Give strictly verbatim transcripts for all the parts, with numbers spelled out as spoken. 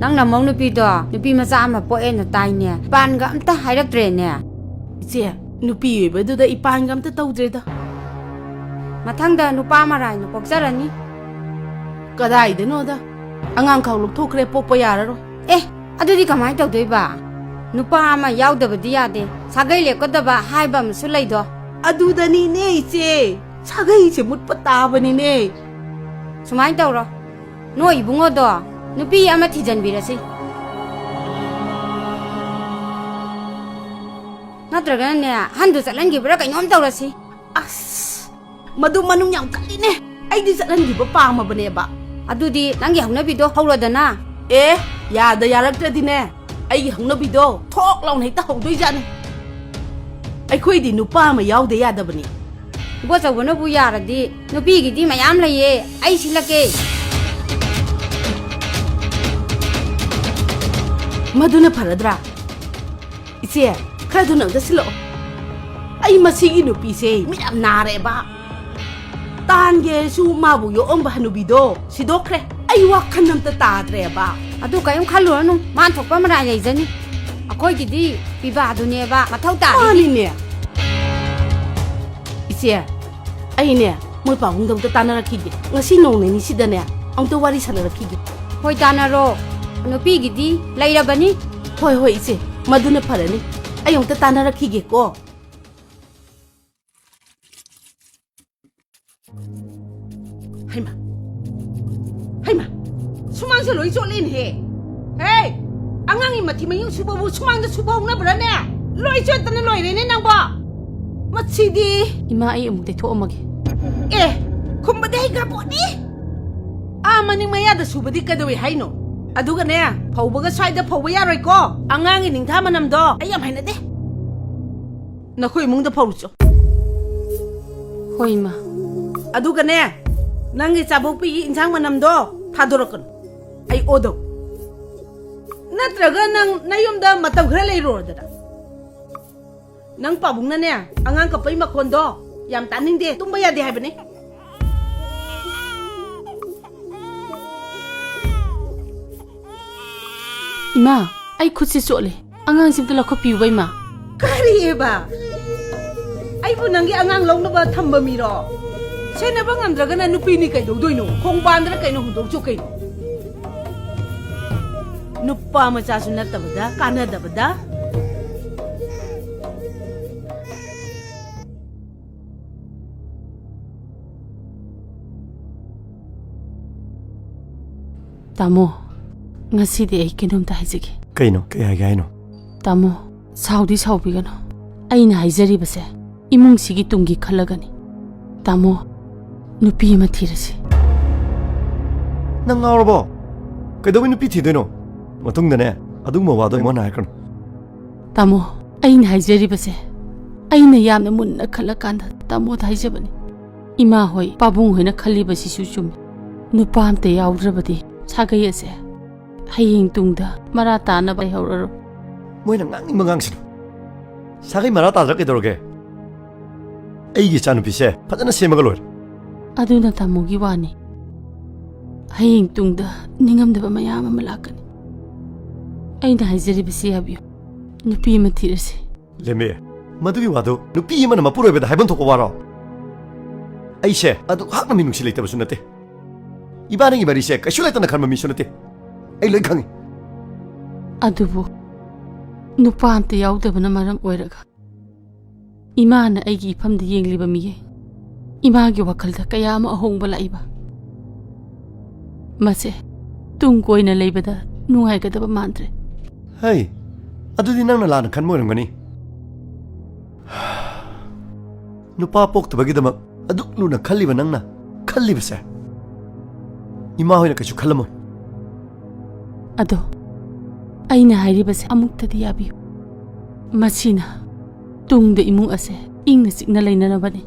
ꯅꯪ ꯅꯃꯧ ꯅꯨꯄꯤꯗꯣ ꯅꯨꯄꯤ ꯃꯆꯥ ꯑꯃ ꯄꯣꯛꯑꯦꯅ ꯇꯥꯏꯅꯦ, ꯏꯄꯥꯟꯒ ꯑꯝꯇ ꯍꯥꯏꯔꯛꯇ꯭ꯔꯦꯅꯦ꯫ ꯏꯆꯦ, ꯅꯨꯄꯤ ꯑꯣꯏꯕꯗꯨꯗ ꯏꯄꯥꯟꯒ ꯑꯝꯇ ꯇꯧꯗ꯭ꯔꯦꯗ꯫ ꯃꯊꯪꯗ ꯅꯨꯄꯥ ꯃꯔꯥꯏꯅ ꯄꯣꯛꯆꯔꯅꯤ꯫ ꯀꯗꯥꯏꯗꯅꯣꯗ, ꯑꯉꯥꯡ ꯈꯥꯎ ꯂꯧꯊꯣꯛꯈ꯭ꯔꯦ, ꯄꯣꯛꯄ ꯌꯥꯔꯔꯣꯏ꯫ ꯑꯦ, ꯑꯗꯨꯗꯤ ꯀꯃꯥꯏꯅ ꯇꯧꯗꯣꯏꯕ? ꯅꯨꯄꯥ ꯑꯃ ꯌꯥꯎꯗꯕꯗꯤ ꯌꯥꯗꯦ, ꯁꯥꯒꯩ ꯂꯦꯞꯀꯗꯕ ꯍꯥꯏꯕ ꯑꯃꯁꯨ ꯂꯩꯗꯣ꯫ ꯑꯗꯨꯗꯅꯤꯅꯦ ꯏꯆꯦ, ꯁꯥꯒꯩꯁꯦ ꯃꯨꯠꯄ ꯇꯥꯕꯅꯤꯅꯦ꯫ ꯁꯨꯃꯥꯏꯅ ꯇꯧꯔꯣ, ꯅꯣꯏ ꯏꯕꯨꯡꯉꯣꯗꯣ ꯅꯨꯄꯤ ꯑꯃ ꯊꯤꯖꯤꯟꯕꯤꯔꯁꯤ꯫ ꯅꯠꯇ꯭ꯔꯒꯅꯅꯦ, ꯑꯍꯟꯗꯨ ꯆꯠꯍꯟꯈꯤꯕ꯭ꯔꯥ ꯀꯩꯅꯣꯝ ꯇꯧꯔꯁꯤ꯫ ꯑꯁ, ꯃꯗꯨ ꯃꯅꯨꯡ ꯌꯥꯝ ꯀꯜꯂꯤꯅꯦ꯫ ꯑꯩꯗꯤ ꯆꯠꯍꯟꯈꯤꯕ ꯄꯥꯝꯃꯕꯅꯦꯕ꯫ ꯑꯗꯨꯗꯤ ꯅꯪꯒꯤ ꯍꯧꯅꯕꯤꯗꯣ ꯍꯧꯔꯣꯗꯅ꯫ ꯑꯦ, ꯌꯥꯗ ꯌꯥꯔꯛꯇ꯭ꯔꯗꯤꯅꯦ, ꯑꯩꯒꯤ ꯍꯧꯅꯕꯤꯗꯣ ꯊꯣꯛ ꯂꯥꯎꯅ ꯍꯦꯛꯇ ꯍꯧꯗꯣꯏꯖꯥꯠꯅꯤ꯫ ꯑꯩꯈꯣꯏꯗꯤ ꯅꯨꯄꯥ ꯑꯃ ꯌꯥꯎꯗ ꯌꯥꯗꯕꯅꯤ꯫ ꯏꯕꯣꯆꯧꯕꯅꯕꯨ ꯌꯥꯔꯗꯤ ꯅꯨꯄꯤꯒꯤꯗꯤ ꯃꯌꯥꯝ ꯂꯩꯌꯦ, ꯑꯩ ꯁꯤꯜꯂꯛꯀꯦ꯫ ꯃꯗꯨꯅ ꯐꯔꯗ꯭ꯔꯥ? ꯏꯆꯦ, ꯈꯔ ꯊꯨꯅ ꯑꯝꯇ ꯁꯤꯜꯂꯛꯑꯣ꯫ ꯑꯩ ꯃꯁꯤꯒꯤ ꯅꯨꯄꯤꯁꯦ ꯃꯤꯠ ꯌꯥꯝ ꯅꯥꯔꯦꯕ꯫ ꯇꯥꯟꯒꯦꯁꯨ ꯃꯥꯕꯨ ꯌꯣꯛꯑꯝꯕ ꯍꯅꯨꯕꯤꯗꯣ ꯁꯤꯗꯣꯛꯈ꯭ꯔꯦ꯫ ꯑꯩ ꯋꯥꯈꯜ ꯑꯝꯇ ꯇꯥꯗ꯭ꯔꯦꯕ꯫ ꯑꯗꯨ ꯀꯔꯤꯝ ꯈꯜꯂꯨꯔꯅꯨ, ꯃꯥ ꯊꯣꯛꯄ ꯃꯔꯥꯏ ꯂꯩꯖꯅꯤ꯫ ꯑꯩꯈꯣꯏꯒꯤꯗꯤ ꯄꯤꯕꯥꯗꯨꯅꯦꯕ ꯃꯊꯧ ꯇꯥꯔꯤꯁꯦ꯫ ꯃꯥꯅꯤꯅꯦ꯫ ꯏꯆꯦ, ꯑꯩꯅꯦ ꯃꯣꯏ ꯄꯥꯕꯨꯡꯗ ꯑꯝꯇ ꯇꯥꯟꯅꯔꯛꯈꯤꯒꯦ꯫ ꯉꯁꯤ ꯅꯣꯡ ꯅꯤꯅꯤꯁꯤꯗꯅꯦ ꯑꯃꯨꯛꯇ ꯋꯥꯔꯤ ꯁꯥꯟꯅꯔꯛꯈꯤꯒꯦ꯫ ꯍꯣꯏ, ꯇꯥꯟꯅꯔꯣ꯫ ꯅꯨꯄꯤꯒꯤꯗꯤ ꯂꯩꯔꯕꯅꯤ꯫ ꯍꯣꯏ, ꯍꯣꯏ, ꯏꯆꯦ, ꯃꯗꯨꯅ ꯐꯔꯅꯤ꯫ ꯑꯩ ꯑꯃꯨꯛꯇ ꯇꯥꯟꯅꯔꯛꯈꯤꯒꯦꯀꯣ꯫ ꯍꯩꯃꯥ, ꯍꯩꯃꯥ, ꯁꯨꯃꯥꯡꯁꯦ ꯂꯣꯏ ꯆꯣꯠꯂꯦꯅꯦꯍꯦ꯫ ꯍꯦ, ꯑꯉꯥꯡꯒꯤ ꯃꯊꯤ ꯃꯌꯨꯡ ꯁꯨꯕꯕꯨ ꯁꯨꯃꯥꯡꯗ ꯁꯨꯕ ꯍꯧꯅꯕ꯭ꯔꯥꯅꯦ? ꯂꯣꯏ ꯆꯣꯠꯇꯅ ꯂꯣꯏꯔꯦꯅꯦ ꯅꯪꯕꯣ꯫ ꯃꯁꯤꯗꯤ꯫ ꯏꯃꯥ, ꯑꯩ ꯑꯃꯨꯛ ꯇꯩꯊꯣꯛꯑꯝꯃꯒꯦ꯫ ꯑꯦ, ꯈꯨꯝꯕꯗꯤ ꯍꯩꯈ꯭ꯔ ꯄꯣꯠꯅꯤ꯫ ꯑꯥ ꯃꯅꯤꯡ ꯃꯌꯥꯗ ꯁꯨꯕꯗꯤ ꯀꯩꯗꯧꯏ ꯍꯥꯏꯅꯣ? ꯑꯗꯨꯒꯅꯦ, ꯐꯧꯕꯒ ꯁ꯭ꯋꯥꯏꯗ ꯐꯧꯕ ꯌꯥꯔꯣꯏꯀꯣ꯫ ꯑꯉꯥꯡꯒꯤ ꯅꯤꯡꯊꯥ ꯃꯅꯝꯗꯣ ꯑꯩ ꯌꯥꯝ ꯍꯩꯅꯗꯦ꯫ ꯅꯈꯣꯏ ꯏꯃꯨꯡꯗ ꯐꯧꯔꯨꯆꯣ꯫ ꯍꯣꯏ, ꯏꯃꯥ꯫ ꯑꯗꯨꯒꯅꯦ, ꯅꯪꯒꯤ ꯆꯥꯕꯣꯛꯄꯤꯒꯤ ꯏꯟꯁꯥꯡ ꯃꯅꯝꯗꯣ ꯊꯥꯗꯣꯔꯛꯀꯅꯨ꯫ ꯑꯩ ꯑꯣꯗꯧ꯫ ꯅꯠꯇ꯭ꯔꯒ ꯅꯪ ꯅꯌꯨꯝꯗ ꯃꯇꯝ ꯈꯔ ꯂꯩꯔꯨꯔꯣꯗꯅ꯫ ꯅꯪ ꯄꯥꯕꯨꯡꯅꯅꯦ, ꯑꯉꯥꯡ ꯀꯞꯄꯩ ꯃꯈꯣꯟꯗꯣ ꯌꯥꯝ ꯇꯥꯅꯤꯡꯗꯦ, ꯇꯨꯝꯕ ꯌꯥꯗꯦ ꯍꯥꯏꯕꯅꯦ꯫ ꯏꯃꯥ, ꯑꯩ ꯈꯨꯠꯁꯦ ꯆꯣꯠꯂꯦ꯫ ꯑꯉꯥꯡꯁꯤ ꯑꯝꯇ ꯂꯧꯈꯠꯄꯤꯌꯨꯕ, ꯏꯃꯥ꯫ ꯀꯔꯤꯑꯕ? ꯑꯩꯕꯨ ꯅꯪꯒꯤ ꯑꯉꯥꯡ ꯂꯧꯅꯕ ꯊꯝꯕ ꯃꯤꯔꯣ? ꯁꯦꯟꯅꯕ ꯉꯝꯗ꯭ꯔꯒꯅ ꯅꯨꯄꯤꯅꯤ ꯀꯩꯗꯧꯗꯣꯏꯅꯣ? ꯈꯣꯡꯕꯥꯟꯗꯔ ꯀꯩꯅꯣ ꯍꯨꯟꯗꯣꯛꯆꯣ ꯀꯩꯅꯣ? ꯅꯨꯄꯥ ꯃꯆꯥꯁꯨ ꯅꯠꯇꯕꯗ, ꯀꯥꯟꯅꯗꯕꯗ꯫ ꯇꯥꯃꯣ, ꯉꯁꯤꯗꯤ ꯑꯩ ꯀꯩꯅꯣꯝꯇ ꯍꯥꯏꯖꯒꯦ꯫ ꯀꯩꯅꯣ? ꯀꯩ ꯍꯥꯏꯒꯦ ꯍꯥꯏꯅꯣ? ꯇꯥꯃꯣ, ꯁꯥꯎꯗꯤ ꯁꯥꯎꯕꯤꯒꯅꯨ꯫ ꯑꯩꯅ ꯍꯥꯏꯖꯔꯤꯕꯁꯦ ꯏꯃꯨꯡꯁꯤꯒꯤ ꯇꯨꯡꯒꯤ ꯈꯜꯂꯒꯅꯤ꯫ ꯇꯥꯃꯣ, ꯅꯨꯄꯤ ꯑꯃ ꯊꯤꯔꯁꯤ꯫ ꯅꯪ ꯉꯥꯎꯔꯕꯣ? ꯀꯩꯗꯧꯕꯩ ꯅꯨꯄꯤ ꯊꯤꯗꯣꯏꯅꯣ? ꯃꯇꯨꯡꯗꯅꯦ, ꯑꯗꯨꯒꯨꯝꯕ ꯋꯥꯗꯣ ꯑꯩꯉꯣꯟꯗ ꯍꯥꯏꯔꯛꯀꯅꯨ꯫ ꯇꯥꯃꯣ, ꯑꯩꯅ ꯍꯥꯏꯖꯔꯤꯕꯁꯦ ꯑꯩꯅ ꯌꯥꯝꯅ ꯃꯨꯟꯅ ꯈꯜꯂꯀꯥꯟꯗ ꯇꯥꯃꯣꯗ ꯍꯥꯏꯖꯕꯅꯤ꯫ ꯏꯃꯥ ꯍꯣꯏ, ꯄꯥꯕꯨꯡ ꯍꯣꯏꯅ ꯈꯜꯂꯤꯕꯁꯤꯁꯨ ꯆꯨꯝꯃꯤ꯫ ꯅꯨꯄꯥ ꯑꯝꯇ ꯌꯥꯎꯗ꯭ꯔꯕꯗꯤ ꯁꯥꯒꯩ ꯑꯁꯦ ꯍꯌꯦꯡ ꯇꯨꯡꯗ ꯃꯔꯥ ꯇꯥꯅꯕ ꯂꯩꯍꯧꯔꯔꯣꯏ꯫ ꯃꯣꯏꯅ ꯉꯥꯡꯅꯤꯡꯕ ꯉꯥꯡꯁꯤꯅꯨ꯫ ꯁꯥꯒꯩ ꯃꯔꯥ ꯇꯥꯗ꯭ꯔꯥ ꯀꯩꯗꯧꯔꯒꯦ? ꯑꯩꯒꯤ ꯏꯆꯥꯅꯨꯄꯤꯁꯦ ꯐꯖꯅ ꯁꯦꯝꯃꯒ ꯂꯣꯏꯔꯦ꯫ ꯑꯗꯨꯅ ꯇꯥꯃꯣꯒꯤ ꯋꯥꯅꯤ꯫ ꯍꯌꯦꯡ ꯇꯨꯡꯗ ꯅꯤꯡꯉꯝꯗꯕ ꯃꯌꯥꯝ ꯑꯃ ꯂꯥꯛꯀꯅꯤ꯫ ꯑꯩꯅ ꯍꯥꯏꯖꯔꯤꯕꯁꯤ ꯌꯥꯕꯤꯌꯨ꯫ ꯅꯨꯄꯤ ꯑꯃ ꯊꯤꯔꯁꯤ꯫ ꯂꯦꯝꯕꯤ, ꯃꯗꯨꯒꯤ ꯋꯥꯗꯨ ꯅꯨꯄꯤ ꯑꯃꯅ ꯃꯄꯨꯔꯣꯏꯕꯗ ꯍꯥꯏꯐꯝ ꯊꯣꯛꯄ ꯋꯥꯔꯣ? ꯑꯩꯁꯦ ꯑꯗꯨꯛ ꯍꯥꯛꯅ ꯃꯤꯅꯨꯡꯁꯤ ꯂꯩꯇꯕꯁꯨ ꯅꯠꯇꯦ꯫ ꯏꯕꯥꯅꯤꯒꯤ ꯃꯔꯤꯁꯦ ꯀꯩꯁꯨ ꯂꯩꯇꯅ ꯈꯟꯕ ꯃꯤꯁꯨ ꯅꯠꯇꯦ꯫ ꯑꯩ ꯂꯣꯏ ꯈꯪꯉꯤ꯫ ꯑꯗꯨꯕꯨ ꯅꯨꯄꯥ ꯑꯝꯇ ꯌꯥꯎꯗꯕꯅ ꯃꯔꯝ ꯑꯣꯏꯔꯒ ꯏꯃꯥꯅ ꯑꯩꯒꯤ ꯏꯐꯝꯗ ꯌꯦꯡꯂꯤꯕ ꯃꯤꯌꯦꯡ, ꯏꯃꯥꯒꯤ ꯋꯥꯈꯜꯗ ꯀꯌꯥ ꯑꯃ ꯑꯍꯣꯡꯕ ꯂꯥꯛꯏꯕ꯫ ꯃꯁꯦ ꯇꯨꯡ ꯀꯣꯏꯅ ꯂꯩꯕꯗ ꯅꯨꯡꯉꯥꯏꯒꯗꯕ ꯃꯥꯟꯗ꯭ꯔꯦ꯫ ꯍꯩ, ꯑꯗꯨꯗꯤ ꯅꯪꯅ ꯂꯥꯟꯅ ꯈꯟꯕ ꯑꯣꯏꯔꯝꯒꯅꯤ꯫ ꯅꯨꯄꯥ ꯄꯣꯛꯇꯕꯒꯤꯗꯃꯛ ꯑꯗꯨꯛ ꯂꯨꯅ ꯈꯜꯂꯤꯕ ꯅꯪꯅ ꯈꯜꯂꯤꯕꯁꯦ ꯏꯃꯥ ꯍꯣꯏꯅ ꯀꯩꯁꯨ ꯈꯜꯂꯝꯃꯣꯏ꯫ ꯑꯗꯣ ꯑꯩꯅ ꯍꯥꯏꯔꯤꯕꯁꯦ ꯑꯃꯨꯛꯇꯗꯤ ꯌꯥꯕꯤꯌꯨ꯫ ꯃꯁꯤꯅ ꯇꯨꯡꯗ ꯏꯃꯨꯡ ꯑꯁꯦ ꯏꯪꯅ ꯆꯤꯛꯅ ꯂꯩꯅꯅꯕꯅꯤ꯫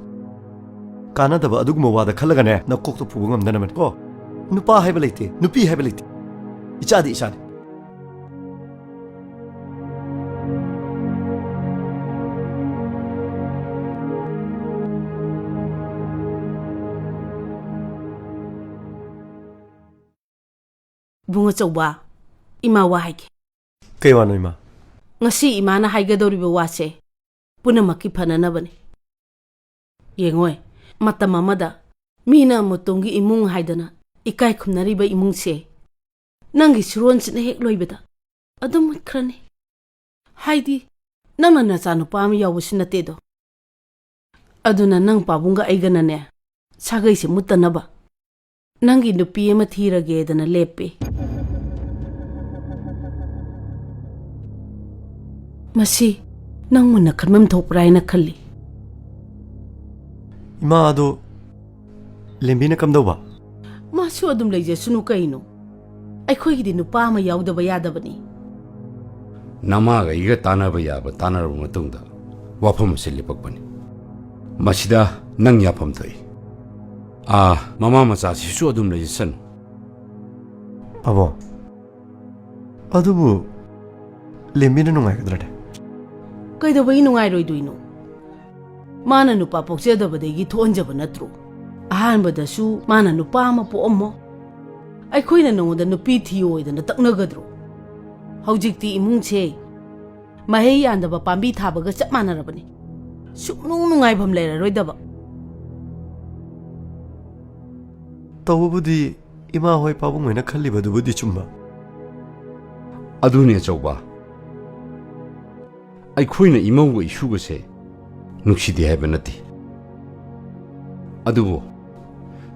ꯀꯥꯟꯅꯗꯕ ꯑꯗꯨꯒꯨꯝꯕ ꯋꯥꯗ ꯈꯜꯂꯒꯅꯦ, ꯅꯀꯣꯛꯇꯣ ꯄꯨꯕ ꯉꯝꯗꯅꯕꯅꯤ ꯀꯣ꯫ ꯅꯨꯄꯥ ꯍꯥꯏꯕ ꯂꯩꯇꯦ, ꯅꯨꯄꯤ ꯍꯥꯏꯕ ꯂꯩꯇꯦ꯫ ꯏꯆꯥꯗꯤ ꯏꯆꯥꯅꯤ꯫ ꯏꯕꯨꯡ ꯑꯆꯧꯕ, ꯏꯃꯥ ꯋꯥ ꯍꯥꯏꯒꯦ꯫ ꯀꯩ ꯋꯥꯅꯣ, ꯏꯃꯥ? ꯉꯁꯤ ꯏꯃꯥꯅ ꯍꯥꯏꯒꯗꯧꯔꯤꯕ ꯋꯥꯁꯦ ꯄꯨꯝꯅꯃꯛꯀꯤ ꯐꯅꯅꯕꯅꯤ꯫ ꯌꯦꯡꯉꯣꯏ, ꯃꯇꯝ ꯑꯃꯗ ꯃꯤꯅ ꯃꯇꯣꯝꯒꯤ ꯏꯃꯨꯡ ꯍꯥꯏꯗꯅ ꯏꯀꯥꯏ ꯈꯨꯝꯅꯔꯤꯕ ꯏꯃꯨꯡꯁꯦ ꯅꯪꯒꯤ ꯁꯨꯔꯣꯟꯁꯤꯅ ꯍꯦꯛ ꯂꯣꯏꯕꯗ ꯑꯗꯨꯝ ꯃꯨꯠꯈ꯭ꯔꯅꯤ꯫ ꯍꯥꯏꯗꯤ, ꯅꯪꯅ ꯅꯆꯥꯅꯨꯄꯥ ꯑꯃ ꯌꯥꯎꯕꯁꯨ ꯅꯠꯇꯦꯗꯣ꯫ ꯑꯗꯨꯅ ꯅꯪ ꯄꯥꯕꯨꯡꯒ ꯑꯩꯒꯅꯅꯦ, ꯁꯥꯒꯩꯁꯦ ꯃꯨꯠꯇꯅꯕ ꯅꯪꯒꯤ ꯅꯨꯄꯤ ꯑꯃ ꯊꯤꯔꯒꯦꯗꯅ ꯂꯦꯞꯄꯦ꯫ ꯃꯁꯤ ꯅꯪ ꯃꯨꯟꯅ ꯈꯟꯐꯝ ꯊꯣꯛꯄ꯭ꯔꯥ ꯍꯥꯏꯅ ꯈꯜꯂꯤ꯫ ꯏꯃꯥ, ꯑꯗꯣ ꯂꯦꯝꯕꯤꯅ ꯀꯝꯗꯧꯕ? ꯃꯥꯁꯨ ꯑꯗꯨꯝ ꯂꯩꯖꯁꯅꯨ ꯀꯩꯅꯣ꯫ ꯑꯩꯈꯣꯏꯒꯤꯗꯤ ꯅꯨꯄꯥ ꯑꯃ ꯌꯥꯎꯗꯕ ꯌꯥꯗꯕꯅꯤ꯫ ꯅꯃꯥꯒ ꯑꯩꯒ ꯇꯥꯟꯅꯕ ꯌꯥꯕ ꯇꯥꯟꯅꯔꯕ ꯃꯇꯨꯡꯗ ꯋꯥꯐꯝ ꯑꯁꯤ ꯂꯦꯞꯄꯛꯄꯅꯤ꯫ ꯃꯁꯤꯗ ꯅꯪ ꯌꯥꯐꯝ ꯊꯣꯛꯏ꯫ ꯑꯥ, ꯃꯃꯥ ꯃꯆꯥꯁꯤꯁꯨ ꯑꯗꯨꯝ ꯂꯩꯖꯁꯅꯨ꯫ ꯄꯥꯕꯨꯡ, ꯑꯗꯨꯕꯨ ꯂꯦꯝꯕꯤꯅ ꯅꯨꯡꯉꯥꯏꯒꯗ꯭ꯔꯅꯦ? ꯀꯩꯗꯧꯕꯒꯤ ꯅꯨꯡꯉꯥꯏꯔꯣꯏꯗꯣꯏꯅꯣ? ꯃꯥꯅ ꯅꯨꯄꯥ ꯄꯣꯛꯆꯗꯕꯗꯒꯤ ꯊꯣꯛꯍꯟꯖꯕ ꯅꯠꯇ꯭ꯔꯣ? ꯑꯍꯥꯟꯕꯗꯁꯨ ꯃꯥꯅ ꯅꯨꯄꯥ ꯑꯃ ꯄꯣꯛꯑꯝꯃꯣ꯫ ꯑꯩꯈꯣꯏꯅ ꯅꯉꯣꯟꯗ ꯅꯨꯄꯤ ꯊꯤꯌꯣꯏꯗꯅ ꯇꯛꯅꯒꯗ꯭ꯔꯣ? ꯍꯧꯖꯤꯛꯇꯤ ꯏꯃꯨꯡꯁꯦ ꯃꯍꯩ ꯌꯥꯟꯗꯕ ꯄꯥꯝꯕꯤ ꯊꯥꯕꯒ ꯆꯞ ꯃꯥꯟꯅꯔꯕꯅꯤ꯫ ꯁꯨꯛꯅꯨꯡ ꯅꯨꯡꯉꯥꯏꯐꯝ ꯂꯩꯔꯔꯣꯏꯗꯕ꯫ ꯇꯧꯕꯕꯨꯗꯤ ꯏꯃꯥ ꯍꯣꯏ ꯄꯥꯕꯨꯡ ꯍꯣꯏꯅ ꯈꯜꯂꯤꯕꯗꯨꯕꯨꯗꯤ ꯆꯨꯝꯕ꯫ ꯑꯗꯨꯅꯦ ꯑꯆꯧꯕ꯫ ꯑꯩꯈꯣꯏꯅ ꯏꯃꯧꯒ ꯏꯁꯨꯒꯁꯦ ꯅꯨꯡꯁꯤꯗꯦ ꯍꯥꯏꯕ ꯅꯠꯇꯦ꯫ ꯑꯗꯨꯕꯨ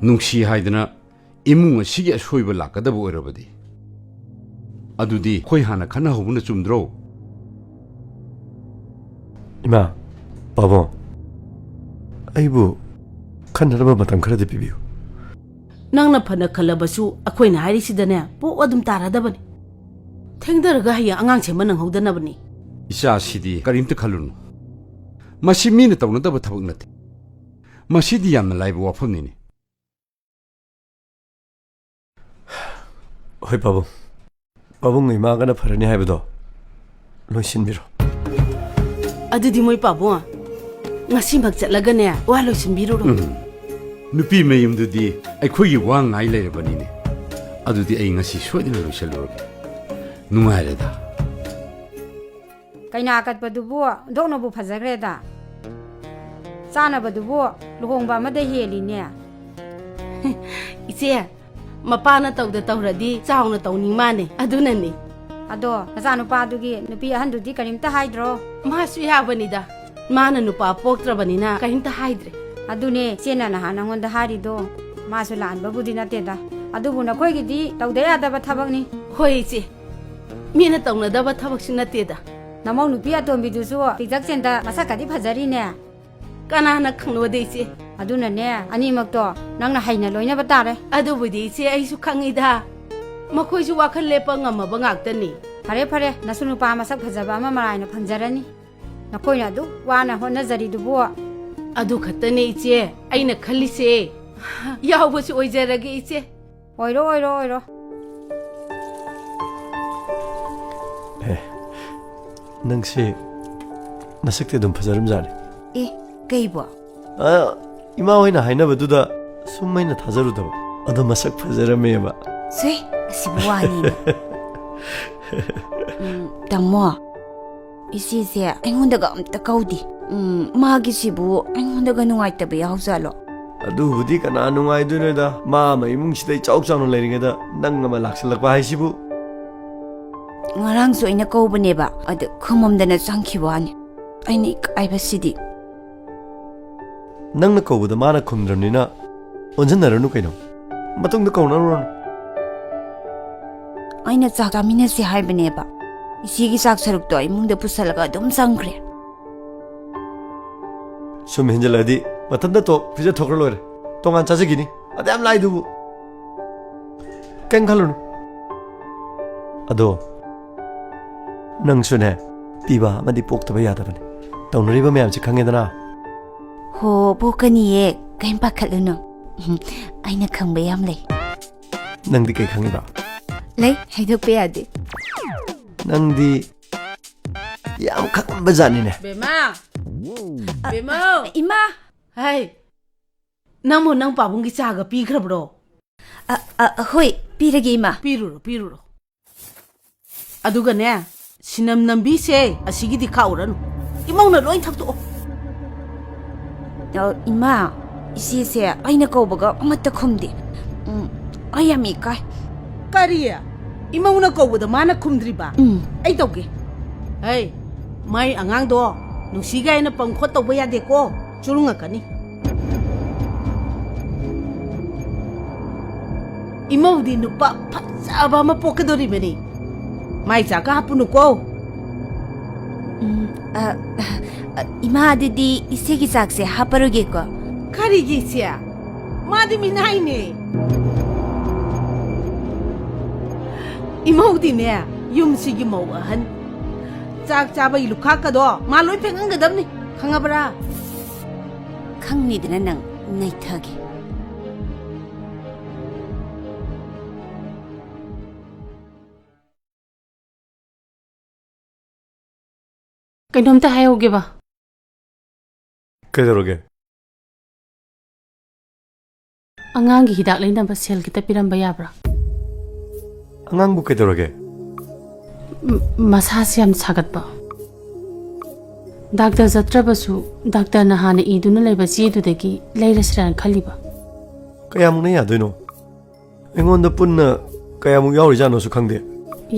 ꯅꯨꯡꯁꯤ ꯍꯥꯏꯗꯅ ꯏꯃꯨꯡ ꯑꯁꯤꯒꯤ ꯑꯁꯣꯏꯕ ꯂꯥꯛꯀꯗꯕ ꯑꯣꯏꯔꯕꯗꯤ, ꯑꯗꯨꯗꯤ ꯑꯩꯈꯣꯏ ꯍꯥꯟꯅ ꯈꯟꯅꯍꯧꯕꯅ ꯆꯨꯝꯗ꯭ꯔꯣ? ꯏꯃꯥ, ꯄꯥꯕꯨꯡ, ꯑꯩꯕꯨ ꯈꯟꯅꯅꯕ ꯃꯇꯝ ꯈꯔꯗꯤ ꯄꯤꯕꯤꯌꯨ꯫ ꯅꯪꯅ ꯐꯅ ꯈꯜꯂꯕꯁꯨ ꯑꯩꯈꯣꯏꯅ ꯍꯥꯏꯔꯤꯁꯤꯗꯅꯦ ꯄꯣꯛ ꯑꯗꯨꯝ ꯇꯥꯔꯗꯕꯅꯤ꯫ ꯊꯦꯡꯊꯔꯒ ꯍꯌꯦꯡ ꯑꯉꯥꯡ ꯁꯦꯝꯕ ꯅꯪꯍꯧꯗꯅꯕꯅꯤ꯫ ꯏꯆꯥꯁꯤꯗꯤ ꯀꯔꯤꯝꯇ ꯈꯜꯂꯨꯅꯨ꯫ ꯃꯁꯤ ꯃꯤꯅ ꯇꯧꯅꯗꯕ ꯊꯕꯛ ꯅꯠꯇꯦ꯫ ꯃꯁꯤꯗꯤ ꯌꯥꯝꯅ ꯂꯥꯏꯕ ꯋꯥꯐꯝꯅꯤꯅꯦ꯫ ꯍꯣꯏ ꯄꯥꯕꯨꯡ, ꯄꯥꯕꯨꯡ ꯏꯃꯥꯒꯅ ꯐꯔꯅꯤ ꯍꯥꯏꯕꯗꯣ ꯂꯣꯏꯁꯤꯟꯕꯤꯔꯣ꯫ ꯑꯗꯨꯗꯤ ꯃꯣꯏ ꯄꯥꯕꯨꯡ, ꯉꯁꯤꯃꯛ ꯆꯠꯂꯒꯅꯦ ꯋꯥ ꯂꯣꯏꯁꯤꯟꯕꯤꯔꯨꯔꯣ꯫ ꯎꯝ꯫ ꯅꯨꯄꯤ ꯃꯌꯨꯝꯗꯨꯗꯤ ꯑꯩꯈꯣꯏꯒꯤ ꯋꯥ ꯉꯥꯏ ꯂꯩꯔꯕꯅꯤꯅꯦ꯫ ꯑꯗꯨꯗꯤ ꯑꯩ ꯉꯁꯤ ꯁꯣꯏꯗꯅ ꯂꯣꯏꯁꯤꯜꯂꯨꯔꯒꯦ꯫ ꯅꯨꯡꯉꯥꯏꯔꯦꯗ꯫ ꯀꯩꯅꯥ ꯀꯠꯄꯗꯨꯕꯨ ꯑꯣꯟꯊꯣꯛꯅꯕꯨ ꯐꯖꯈ꯭ꯔꯦꯗ꯫ ꯆꯥꯅꯕꯗꯨꯕꯨ ꯂꯨꯍꯣꯡꯕ ꯑꯃꯗ ꯍꯦꯜꯂꯤꯅꯦ꯫ ꯏꯆꯦ, ꯃꯄꯥꯅ ꯇꯧꯗ ꯇꯧꯔꯗꯤ ꯆꯥꯎꯅ ꯇꯧꯅꯤꯡ ꯃꯥꯅꯦ, ꯑꯗꯨꯅꯅꯤ꯫ ꯑꯗꯣ ꯅꯆꯥꯅꯨꯄꯥꯗꯨꯒꯤ ꯅꯨꯄꯤ ꯑꯍꯟꯗꯨꯗꯤ ꯀꯔꯤꯝꯇ ꯍꯥꯏꯗ꯭ꯔꯣ? ꯃꯥꯁꯨ ꯌꯥꯕꯅꯤꯗ, ꯃꯥꯅ ꯅꯨꯄꯥ ꯄꯣꯛꯇ꯭ꯔꯕꯅꯤꯅ ꯀꯔꯤꯝꯇ ꯍꯥꯏꯗ꯭ꯔꯦ꯫ ꯑꯗꯨꯅꯦ ꯏꯆꯦꯅ ꯅꯍꯥꯟ ꯅꯉꯣꯟꯗ ꯍꯥꯏꯔꯤꯗꯣ, ꯃꯥꯁꯨ ꯂꯥꯟꯕꯕꯨꯗꯤ ꯅꯠꯇꯦꯗ, ꯑꯗꯨꯕꯨ ꯅꯈꯣꯏꯒꯤꯗꯤ ꯇꯧꯗ ꯌꯥꯗꯕ ꯊꯕꯛꯅꯤ꯫ ꯍꯣꯏ ꯏꯆꯦ, ꯃꯤꯅ ꯇꯧꯅꯗꯕ ꯊꯕꯛꯁꯨ ꯅꯠꯇꯦꯗ꯫ ꯅꯃꯧ ꯅꯨꯄꯤ ꯑꯇꯣꯝꯕꯤꯗꯨꯁꯨ ꯄꯤꯛꯇꯛ ꯆꯦꯟꯗ ꯃꯁꯛꯀꯗꯤ ꯐꯖꯔꯤꯅꯦ꯫ ꯀꯅꯥꯅ ꯈꯪꯅꯣꯗ ꯏꯆꯦ? ꯑꯗꯨꯅꯅꯦ, ꯑꯅꯤꯃꯛꯇꯣ ꯅꯪꯅ ꯍꯩꯅ ꯂꯣꯏꯅꯕ ꯇꯥꯔꯦ꯫ ꯑꯗꯨꯕꯨꯗꯤ ꯏꯆꯦ, ꯑꯩꯁꯨ ꯈꯪꯉꯤꯗ꯫ ꯃꯈꯣꯏꯁꯨ ꯋꯥꯈꯜ ꯂꯦꯞꯄ ꯉꯝꯃꯕ ꯉꯥꯛꯇꯅꯤ꯫ ꯐꯔꯦ ꯐꯔꯦ, ꯅꯁꯨ ꯅꯨꯄꯥ ꯃꯁꯛ ꯐꯖꯕ ꯑꯃ ꯃꯔꯥꯏꯅ ꯐꯪꯖꯔꯅꯤ꯫ ꯅꯈꯣꯏꯅ ꯑꯗꯨꯛ ꯋꯥꯅ ꯍꯣꯠꯅꯖꯔꯤꯗꯨꯕꯨ꯫ ꯑꯗꯨ ꯈꯛꯇꯅꯦ ꯏꯆꯦ ꯑꯩꯅ ꯈꯜꯂꯤꯁꯦ꯫ ꯌꯥꯎꯕꯁꯨ ꯑꯣꯏꯖꯔꯒꯦ ꯏꯆꯦ꯫ ꯑꯣꯏꯔꯣ, ꯑꯣꯏꯔꯣ, ꯑꯣꯏꯔꯣ꯫ ꯑꯦ, ꯅꯪꯁꯦ ꯅꯁꯛꯇꯤ ꯑꯗꯨꯝ ꯐꯖꯔꯝꯖꯥꯠꯅꯤ꯫ ꯑꯦ, ꯀꯩꯕꯣ? ꯑ, ꯏꯃꯥ ꯍꯣꯏꯅ ꯍꯥꯏꯅꯕꯗꯨꯗ ꯁꯨꯝ ꯑꯩꯅ ꯊꯥꯖꯔꯨꯗꯕ꯫ ꯑꯗꯣ ꯃꯁꯛ ꯐꯖꯔꯝꯃꯦꯕ꯫ ꯁꯦ, ꯑꯁꯤꯕꯨ ꯋꯥꯅꯤꯅꯦ꯫ ꯎꯝ, ꯇꯥꯃꯣ, ꯏꯆꯦꯁꯦ ꯑꯩꯉꯣꯟꯗꯒ ꯑꯝꯇ ꯀꯧꯗꯦ꯫ ꯎꯝ, ꯃꯥꯒꯤꯁꯤꯕꯨ ꯑꯩꯉꯣꯟꯗꯒ ꯅꯨꯡꯉꯥꯏꯇꯕ ꯌꯥꯎꯖꯥꯠꯂꯣ? ꯑꯗꯨꯕꯨꯗꯤ ꯀꯅꯥ ꯅꯨꯡꯉꯥꯏꯗꯣꯏꯅꯣꯗ? ꯃꯥ ꯑꯃ ꯏꯃꯨꯡꯁꯤꯗ ꯏꯆꯥꯎ ꯆꯥꯎꯅ ꯂꯩꯔꯤꯉꯩꯗ ꯅꯪ ꯑꯃ ꯂꯥꯛꯁꯜꯂꯛꯄ ꯍꯥꯏꯁꯤꯕꯨ꯫ ꯉꯔꯥꯡꯁꯨ ꯑꯩꯅ ꯀꯧꯕꯅꯦꯕ, ꯑꯗꯨ ꯈꯨꯃꯝꯗꯅ ꯆꯪꯈꯤꯕ ꯋꯥꯅꯤ꯫ ꯑꯩꯅ ꯏꯀꯥꯏꯕꯁꯤꯗꯤ꯫ ꯅꯪꯅ ꯀꯧꯕꯗ ꯃꯥꯅ ꯈꯨꯝꯗ꯭ꯔꯕꯅꯤꯅ ꯑꯣꯟꯁꯤꯟꯅꯔꯅꯨ ꯀꯩꯅꯣ꯫ ꯃꯇꯨꯡꯗ ꯀꯧꯅꯔꯨꯔꯅꯨ꯫ ꯑꯩꯅ ꯆꯥꯛ ꯆꯥꯃꯤꯟꯅꯁꯦ ꯍꯥꯏꯕꯅꯦꯕ꯫ ꯏꯆꯦꯒꯤ ꯆꯥꯛ ꯁꯔꯨꯛꯇꯣ ꯏꯃꯨꯡꯗ ꯄꯨꯁꯜꯂꯒ ꯑꯗꯨꯝ ꯆꯪꯈ꯭ꯔꯦ꯫ ꯁꯨꯝ ꯍꯦꯟꯖꯜꯂꯛꯑꯗꯤ ꯃꯊꯟꯇ ꯇꯣꯛ ꯄꯤꯖꯊꯣꯛꯈ꯭ꯔ ꯂꯣꯏꯔꯦ꯫ ꯇꯣꯉꯥꯟ ꯆꯥꯖꯈꯤꯅꯤ꯫ ꯑꯗ ꯌꯥꯝ ꯂꯥꯏꯗꯨꯕꯨ꯫ ꯀꯩꯝ ꯈꯜꯂꯨꯅꯨ꯫ ꯑꯗꯣ ꯅꯪꯁꯨꯅꯦ, ꯄꯤꯕ ꯑꯃꯗꯤ ꯄꯣꯛꯇꯕ ꯌꯥꯗꯕꯅꯤ꯫ ꯇꯧꯅꯔꯤꯕ ꯃꯌꯥꯝꯁꯤ ꯈꯪꯉꯦꯗꯅ? ꯍꯣ, ꯄꯣꯛꯀꯅꯤꯌꯦ꯫ ꯀꯩꯝ ꯄꯥꯈꯠꯂꯨꯅꯨ꯫ ꯑꯩꯅ ꯈꯪꯕ ꯌꯥꯝ ꯂꯩ꯫ ꯅꯪꯗꯤ ꯀꯩ ꯈꯪꯉꯤꯕ? ꯂꯩ, ꯍꯥꯏꯗꯣꯛꯄ ꯌꯥꯗꯦ꯫ ꯅꯪꯗꯤ ꯌꯥꯝ ꯈꯪꯉꯝꯕ ꯖꯥꯠꯅꯤꯅꯦ꯫ ꯕꯦꯝꯃ! ꯕꯦꯝꯃ! ꯏꯃꯥ! ꯍꯥꯏ! ꯅꯪꯕꯨ ꯅꯪ ꯄꯥꯕꯨꯡꯒꯤ ꯆꯥꯒ ꯄꯤꯈ꯭ꯔꯕ꯭ꯔꯣ? ꯑ, ꯑ, ꯍꯣꯏ, ꯄꯤꯔꯒꯦ, ꯏꯃꯥ꯫ ꯄꯤꯔꯨꯔꯣ, ꯄꯤꯔꯨꯔꯣ꯫ ꯑꯗꯨꯒꯅꯦ, ꯁꯤꯅꯝ ꯅꯝꯕꯤꯁꯦ ꯑꯁꯤꯒꯤꯗꯤ ꯈꯥꯛꯎꯔꯅꯨ꯫ ꯏꯃꯧꯅ ꯂꯣꯏ ꯊꯛꯇꯣꯛꯑꯣ꯫ ꯑ, ꯏꯃꯥ, ꯏꯆꯦꯁꯦ ꯑꯩꯅ ꯀꯧꯕꯒ ꯑꯃꯠꯇ ꯈꯨꯝꯗꯦ꯫ ꯎꯝ, ꯑꯩ ꯌꯥꯝ ꯏꯀꯥꯏ꯫ ꯀꯔꯤ? ꯏꯃꯧꯅ ꯀꯧꯕꯗ ꯃꯥꯅ ꯈꯨꯝꯗ꯭ꯔꯤꯕ? ꯎꯝ꯫ ꯑꯩ ꯇꯧꯒꯦ꯫ ꯍꯩ, ꯃꯥꯏ ꯑꯉꯥꯡꯗꯣ ꯅꯨꯡꯁꯤ ꯀꯥꯏꯅ ꯄꯪ ꯈꯣꯠ ꯇꯧꯕ ꯌꯥꯗꯦꯀꯣ, ꯆꯨꯔꯨꯡꯉꯛꯀꯅꯤ꯫ ꯏꯃꯧꯗꯤ ꯅꯨꯄꯥ ꯐꯖꯕ ꯑꯃ ꯄꯣꯛꯀꯗꯧꯔꯤꯕꯅꯤ꯫ ꯃꯥꯏ ꯆꯥꯛꯀ ꯍꯥꯞꯄꯨꯅꯨꯀꯣ꯫ ꯎꯝ, ꯑ, ꯑ, ꯏꯃꯥ, ꯑꯗꯨꯗꯤ ꯏꯆꯦꯒꯤ ꯆꯥꯛꯁꯦ ꯍꯥꯞꯄꯔꯣꯏꯒꯦꯀꯣ꯫ ꯀꯔꯤꯒꯤ ꯏꯆꯦ? ꯃꯥꯗꯤ ꯃꯤꯅꯥꯏꯅꯦ꯫ ꯏꯃꯧꯗꯤꯅꯦ, ꯌꯨꯝꯁꯤꯒꯤ ꯃꯧ ꯑꯍꯟ꯫ ꯆꯥꯛ ꯆꯥꯕꯒꯤ ꯂꯨꯈꯥꯛꯀꯗꯣ ꯃꯥ ꯂꯣꯏ ꯐꯦꯡꯍꯟꯒꯗꯕꯅꯤ, ꯈꯪꯉꯕ꯭ꯔꯥ? ꯈꯪꯅꯤꯗꯅ ꯅꯪ, ꯅꯩꯊꯒꯦ꯫ ꯀꯩꯅꯣꯝꯇ ꯍꯥꯏꯍꯧꯒꯦꯕ꯫ ꯀꯩꯗꯧꯔꯒꯦ? ꯑꯉꯥꯡꯒꯤ ꯍꯤꯗꯥꯛ ꯂꯩꯅꯕ ꯁꯦꯜ ꯈꯤꯇ ꯄꯤꯔꯝꯕ ꯌꯥꯕ꯭ꯔꯥ? ꯑꯉꯥꯡꯕꯨ ꯀꯩꯗꯧꯔꯒꯦ? ꯃ-, ꯃꯁꯥꯁꯦ ꯌꯥꯝ ꯁꯥꯒꯠꯄ꯫ ꯗꯥꯛꯇꯔ ꯆꯠꯇ꯭ꯔꯕꯁꯨ ꯗꯥꯛꯇꯔꯅ ꯍꯥꯟꯅ ꯏꯗꯨꯅ ꯂꯩꯕ ꯆꯦꯗꯨꯗꯒꯤ ꯂꯩꯔꯁꯤꯔꯥꯅ ꯈꯜꯂꯤꯕ꯫ ꯀꯌꯥꯃꯨꯛꯅ ꯌꯥꯗꯣꯏꯅꯣ? ꯑꯩꯉꯣꯟꯗ ꯄꯨꯟꯅ ꯀꯌꯥꯃꯨꯛ ꯌꯥꯎꯔꯤꯖꯥꯠꯅꯣꯁꯨ ꯈꯪꯗꯦ꯫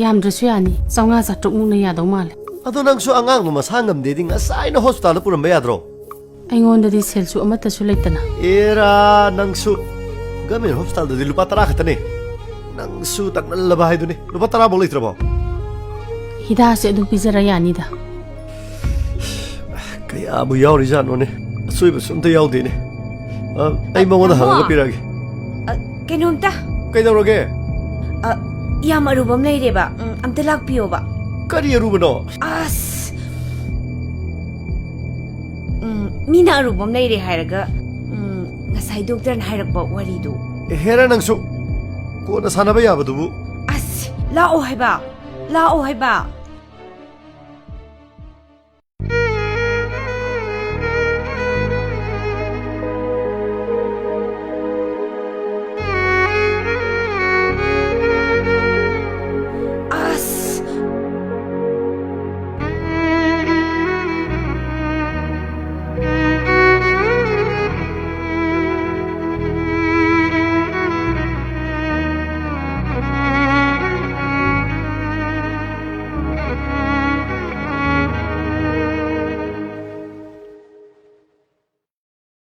ꯌꯥꯝꯗ꯭ꯔꯁꯨ ꯌꯥꯅꯤ, ꯆꯥꯝꯃꯉꯥ ꯆꯥꯇ꯭ꯔꯨꯛ ꯃꯨꯛꯅ ꯌꯥꯗꯧ ꯃꯥꯜꯂꯦ꯫ ꯑꯗꯣ ꯅꯪꯁꯨ ꯑꯉꯥꯡꯗꯣ ꯃꯁꯥ ꯉꯝꯗꯦꯗꯤ ꯉꯁꯥꯏꯅ ꯍꯣꯁꯄꯤꯇꯥꯜꯗ ꯄꯨꯔꯝꯕ ꯌꯥꯗ꯭ꯔꯣ? ꯑꯩꯉꯣꯟꯗꯗꯤ ꯁꯦꯜꯁꯨ ꯑꯃꯠꯇꯁꯨ ꯂꯩꯇꯅ꯫ ꯑꯦꯔꯥ, ꯅꯪꯁꯨ꯫ ꯒꯚꯔꯟꯃꯦꯟ ꯍꯣꯁꯄꯤꯇꯥꯜꯗꯗꯤ ꯂꯨꯄꯥ ꯇꯔꯥ ꯈꯛꯇꯅꯦ꯫ ꯅꯪꯁꯨ ꯇꯛꯃꯜꯂꯕ ꯍꯥꯏꯗꯨꯅꯤ꯫ ꯂꯨꯄꯥ ꯇꯔꯥ ꯐꯥꯎ ꯂꯩꯇ꯭ꯔꯕꯣ? ꯍꯤꯗꯥꯛꯁꯦ ꯑꯗꯨꯝ ꯄꯤꯖꯔ ꯌꯥꯅꯤꯗ꯫ ꯀꯌꯥꯕꯨ ꯌꯥꯎꯔꯤꯖꯥꯠꯅꯣꯅꯦ? ꯑꯁꯣꯏꯕꯁꯨ ꯑꯝꯇ ꯌꯥꯎꯗꯦꯅꯦ꯫ ꯑ, ꯑꯩ ꯃꯉꯣꯟꯗ ꯇꯥꯃꯣ! ꯍꯪꯉꯒ ꯄꯤꯔꯛꯑꯒꯦ꯫ ꯑ, ꯀꯩꯅꯣꯝꯇ꯫ ꯀꯩꯗꯧꯔꯒꯦ? ꯑ, ꯌꯥꯝ ꯑꯔꯨꯕ ꯑꯃ ꯂꯩꯔꯦꯕ꯫ ꯎꯝ, ꯑꯝꯇ ꯂꯥꯛꯄꯤꯌꯣꯕ꯫ ꯀꯔꯤ ꯑꯔꯨꯕꯅꯣ? ꯑꯁ! ꯎꯝ, ꯃꯤꯅ ꯑꯔꯨꯕ ꯑꯃ ꯂꯩꯔꯦ ꯍꯥꯏꯔꯒ, ꯎꯝ, ꯉꯁꯥꯏ ꯗꯣꯛꯇꯔꯅ ꯍꯥꯏꯔꯛꯄ ꯋꯥꯔꯤꯗꯨ꯫ ꯍꯦꯔꯥ ꯅꯪꯁꯨ! ꯀꯣꯟꯅ ꯁꯥꯟꯅꯕ ꯌꯥꯕꯗꯨꯕꯨ꯫ ꯑꯁ! ꯂꯥꯛꯑꯣ ꯍꯥꯏꯕ! ꯂꯥꯛꯑꯣ ꯍꯥꯏꯕ!